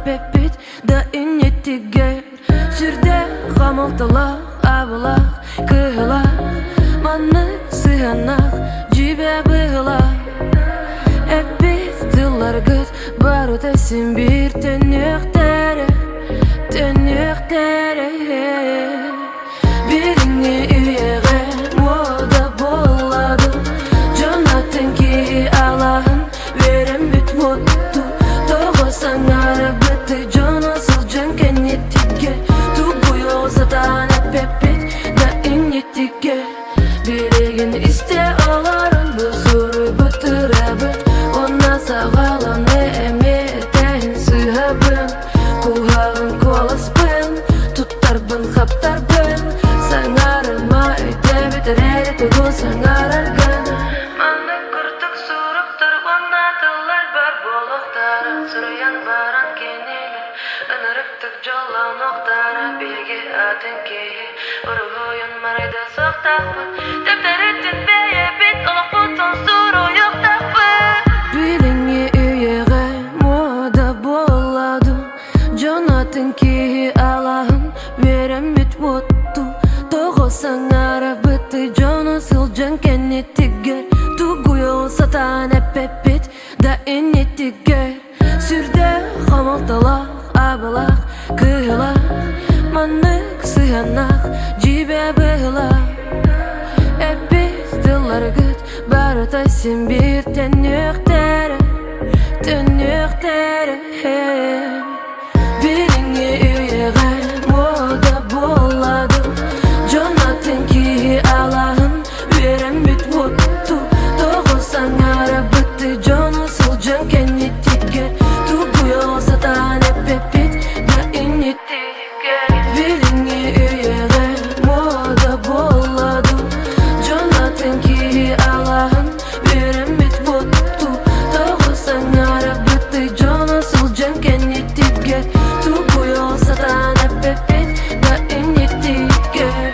эппэппит да иннитигэр Сүрдээх хомолтолоох, абылаах, кыһылаах Маннык сыһыаннаах дьиибэ быһыылаах Эппит тылларгыт барыта син биир төннүөхтэрэ, төннүөхтэрэ Билиҥҥи үйэҕэ муода буолла дуу, дьон атын киһи алааһын үөрэммит уоттуу Тоҕо саҥарабытый дьоно сылдьан кэннитигэр Тугуйу сатаан эппэппит да иннитигэр Билигин истэ олорон бу суруйбут ырыабын Уонна саҕаланы эмиэ этэһин сыыһабын Куһаҕан куоласпын туттарбын хаптарбын Саҥарыма өйдөөбүт эрээри тугу саҥараргын Маннык курдук суруктар уонна тыллар бар буолуохтара Суруйан баран кинилэр ынырыктык дьоллонуохтара Биһиги атын киһи уруһуйун марайда суохтаахпыт Төптөрүтүн бэйэбит олохпутун суруйуохтаахпыт Билиҥҥи үйэҕэ муода буолла дуу Дьон атын киһи алааһын үөрэммит уоттуу Тоҕо саҥарабытый дьону сылдьан кэннитигэр Тугуйу сатаан эппэппит да иннитигэр Сүрдээх хомолтолоох, абылаах, кыһылаах Маннык сыһыаннаах дьиибэ быһыылаах Эппит тылларгыт барыта син биир төннүөхтэрэ, төннүөхтэрэ Билиҥҥи үйэҕэ муода буолла дуу, дьон атын киһи алааһын үөрэммит уоттуу Тоҕо саҥарабытый дьону сылдьан кэннитигэр Тугуйу сатаан эппэппит да иннитигэр Билиҥҥи үйэҕэ муода буолла дуу, дьон атын киһи алааһын үөрэммит уоттуу Тоҕо саҥарабытый дьоно сылдьан кэннитигэр Тугуйу сатаан эппэппит да иннитигэр